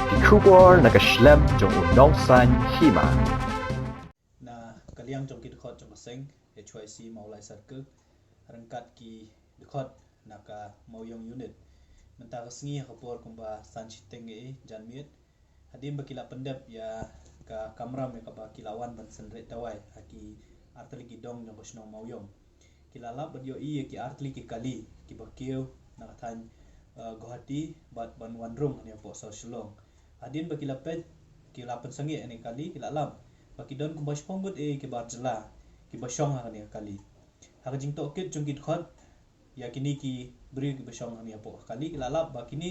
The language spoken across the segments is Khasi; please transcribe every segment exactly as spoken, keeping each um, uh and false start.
Ki khubor na ka shlem jong u nongsan hima. Na ka liang jong ki dkhot jong ka seng H Y C Mawlai Circle, ryngkat ki dkhot na ka Mawiong Unit. Mynta ka sngi ha ka por kumba san shiteng e janmiet, hadien ba ki la pyndep ïa ka kamram ïa kaba ki la wan ban synreit dawai ha ki artylli ki dong jong ka shnong Mawiong, ki la lap bad ïohi ïa ki artylli ki kali kiba kiew na ka thaiñ, eh, Guwahati bad ban wan rung hangne hapoh South Shillong. Hadien ba ki la peit, ki la pynsangeh ïa kine ki kali, ki la lap ba ki don kumba shiphew ngut e ki bar jylla kiba shong ha kine ki kali. Ha ka jingtohkit jong ki dkhot ïa kine ki briew kiba shong hangne hapoh kali, ki la lap ba kine,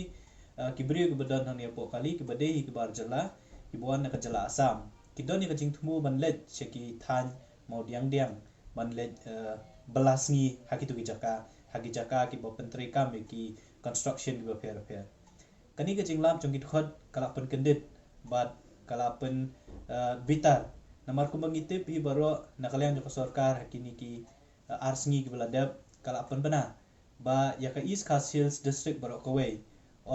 eh, ki briew kiba don hangne hapoh kali kiba dei ki bar jylla kiba wan na ka jylla Assam, ki don ïa ka jingthmu ban leit sha ki thaiñ mawdiang diang ban leit, eh, bylla sngi ha kito ki jaka, ha ki jaka kiba pyntreikam ïa ki construction kiba pher pher. Kane ka jinglap jong ki dkhot ka la pynkyndit bad ka la pyn, eh, bitar. Namar kumba ngi tip hi baroh, na ka liang jong ka sorkar ha kine ki, eh, ar sngi kiba la dep ka la pynbna ba ïa ka East Khasi Hills District baroh kawei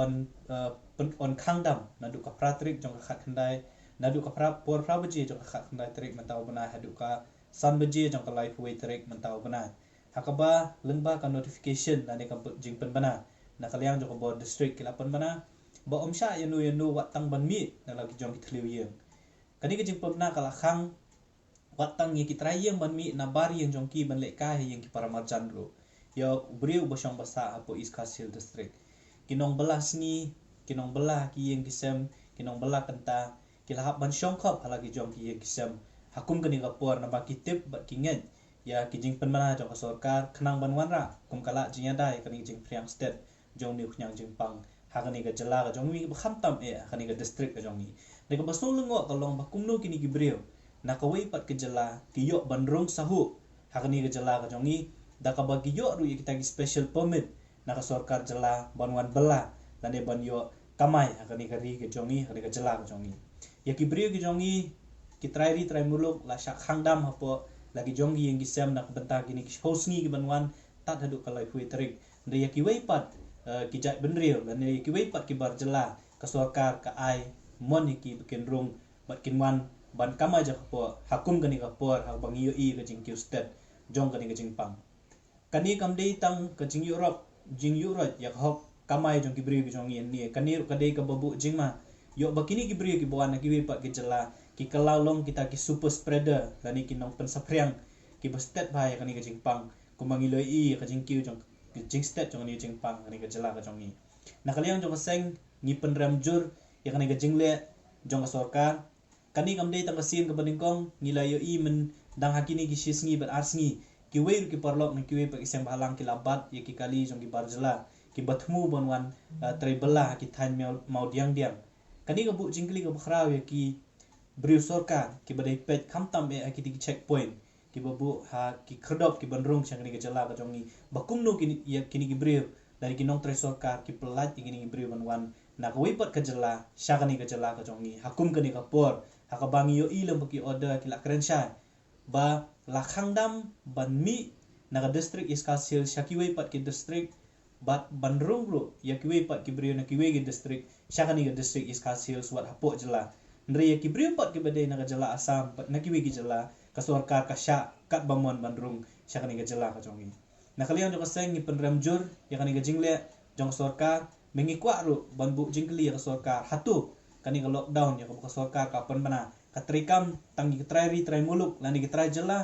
yn, eh, pyn-, yn khang dam naduh ka phra tarik jong ka khatkhyndai, naduh ka phra, por phra baje jong ka khatkhyndai tarik mynta u bnai haduh ka san baje jong ka laiphew wei tarik mynta u bnai. Ha kaba lyngba ka notification lane ka jingpynbna na ka liang jong ka bor district ki la pynbna ba ym shah ïano ïano wat tang ban mih na la ki jong ki thliew ïing. Kane ka jingpynbna ka la khang wat tang ïa ki trai ïing ban mih na bar ïing jong ki ban lehkai ha ïing ki paramarjan ruh. Ïa u briew uba shong ba sah hapoh East Khasi Hills District. Ki nongbylla sngi, ki nongbylla ki ïing ki sem, ki nongbylla kynta, ki la hap ban shong khop ha la ki jong ki ïing ki sem ha kum kane ka por, namar ki tip bad ki ngeit ïa ki jingpynbna jong ka sorkar khnang ban wanrah kum ka lad jingïada ïa kane ka jingphriang stet jong une u khñiang jingpang ha kane ka jylla ka jong ngi, ba khamtam eh ha kane ka district ka jong ngi. Da kaba sngewlyngngoh ka long ba kumno kine ki briew na kawei pat ka jylla ki ïoh ban rung sahuh ha kane ka jylla ka jong ngi, da kaba ki ïoh ruh ïa kita ki special permit na ka sorkar jylla ban wan bylla lane ban ïoh kamai ha kane ka ri ka jong ngi, ha kane ka jylla ka jong ngi. Ïa ki briew ki jong ngi, ki trai ri trai muluk la shah khang dam hapoh la ki jong ki ïing ki sem na ka bynta kine ki shiphew sngi ki ban wan tad haduh ka laiphew wei tarik. Hynrei ïa kiwei pat, eh, ki jaitbynriew lane ïa kiwei pat ki bar jylla, ka sorkar ka ai mon ïa ki ba kin rung bad kin wan ban kamai ja ka por ha kum kane ka por ha kaba ngi ïohi ka jingkiew stet jong kane ka jingpang. Kane kam dei tang ka jingïuhroit, jingïuhroit ïa ka hok kamai jong ki briew ki jong ngi ne. Kane ruh ka dei kaba buh jingma ïoh ba kine ki briew kiba wan na kiwei pat ki jylla ki kylla long kita ki super spreader lane ki nongpynsaphriang kiba stet bha ïa kane ka jingpang. Kumba ngi la ïohi ïa ka jingkiew jong ka jingstet jong kane ka jingpang ha kane ka jylla ka jong ngi. Na ka liang jong ka seng ngi pynrem jur ïa kane ka jingleh jong ka sorkar. Kane kam dei tang ka sien kaba nyngkong, ngi la ïohi myndang ha kine ki shi sngi bad ar sngi, kiwei ruh ki paralok na kiwei pat ki seng bhalang ki la bat ïa ki kali jong ki bar jylla kiba thmu ban wan, eh, trei bylla ha ki thaiñ maw, mawdiang diang. Kane ka buh jingkylli kaba khraw ïa ki briew sorkar kiba dei peit khamtam eh ha kiti ki checkpoint kiba buh ha ki khyrdop ki ban rung sha kane ka jylla ka jong ngi, ba kumno kine, ïa kine ki briew lane ki nongtrei sorkar ki pyllait ïa kine ki briew ban wan na kawei pat ka jylla sha kane ka jylla ka jong ngi ha kum kane ka por, ha kaba ngi ïohi lem ba ki order ki la kren shai ba la khang dam ban mih na ka district East Khasi Hills sha kiwei pat ki district, bad ban rung ruh ïa kiwei pat ki briew na kiwei ki district sha kane ka district East Khasi Hills wat hapoh jylla. Hynrei ïa ki briew pat kiba dei na ka jylla Assam bad na kiwei ki jylla, ka sorkar ka shah katba mon ban rung sha kane ka jylla ka jong ngi. Na ka liang jong ka seng ngi pynrem jur ïa kane ka jingleh jong ka sorkar, ba ngi kwah ruh ban buh jingkylli ïa ka sorkar, hato kane ka lockdown ïa kaba ka sorkar ka pynbna ka treikam tang ïa ki trai ri trai muluk lane ki trai jylla?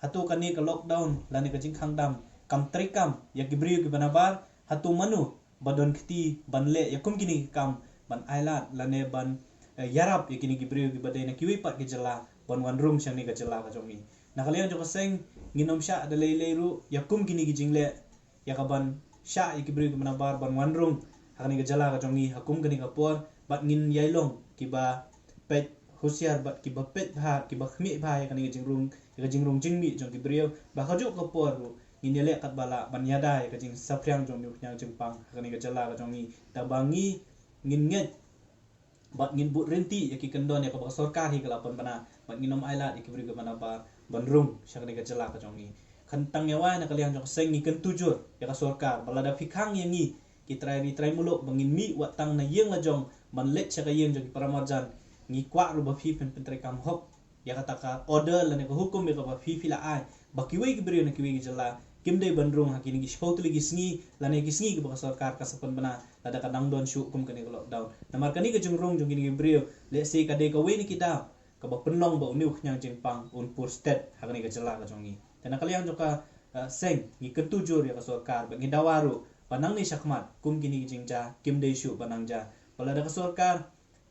Hato kane ka lockdown lane ka jingkhang dam kam treikam ïa ki briew kiba nabar? Hato mano ba don kti ban leh ïa kum kine ki kam ban ailad lane ban, eh, ïarap ïa kine ki briew kiba dei na kiwei pat ki jylla ban wan rung sha kane ka jylla ka jong ngi? Na ka liang jong ka seng ngin ym shah da lei lei ruh ïa kum kine ki jingleh ïa ka ban shah ïa ki briew kiba nabar ban wan rung ha kane ka jylla ka jong ngi ha kum kane ka por, bad ngin ïai long kiba peit husiar bad kiba peit bha, kiba khmih bha ïa kane ka jingrung, ïa ka jingrung jingmih jong ki briew, ba kajuh ka por ruh ngin ïaleh katba lah ban ïada ïa ka jingsaphriang jong une u khñiang jingpang ha kane ka jylla ka jong ngi, da ba ngi ngin ngeit bad ngin bud ryntih ïa ki kyndon ïa kaba ka sorkar hi ka la pynbna, bad ngin ym ailad ïa ki briew kiba nabar ban rung sha kane ka jylla ka jong ngi. Khamtam ïa wai, na ka liang jong ka seng ngi kyntu jur ïa ka sorkar ba lada phi khang ïa ngi ki trai ri trai muluk ba ngin mih wat tang na ïing la jong ban leit sha ka ïing jong ki paramarjan, ngi kwah ruh ba phi phin pyntreikam hok ïa kata ka order lane ka hukum ïa kaba phi phi la ai ba kiwei ki briew na kiwei ki jylla kim dei ban rung ha kine ki shiphew tylli ki sngi lane ki sngi kiba ka sorkar ka sa pynbna lada ka dang don shuh kum kane ka lockdown. Namar kane ka jingrung jong kine ki briew lehse ka dei kawei na ki daw kaba pynlong ba une u khñiang jingpang un pur stet ha kane ka jylla ka jong ngi. Te na ka liang jong ka, eh, seng ngi kyntu jur ïa ka sorkar ba ngi dawa ruh ba nangne shakhmat kum kine ki jingjia kim dei shuh ba nang jia. Ba lada ka sorkar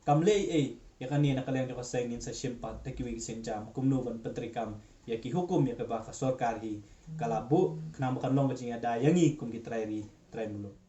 kam leh ei ei ïa kane, na ka liang jong ka seng ngin sa shim pat da kiwei ki sienjam kumno ban pyntreikam ïa ki hukum ïa kaba ka sorkar hi ka la buh khnang ba kan long ka jingïada ïa ngi kum ki trai ri trai muluk.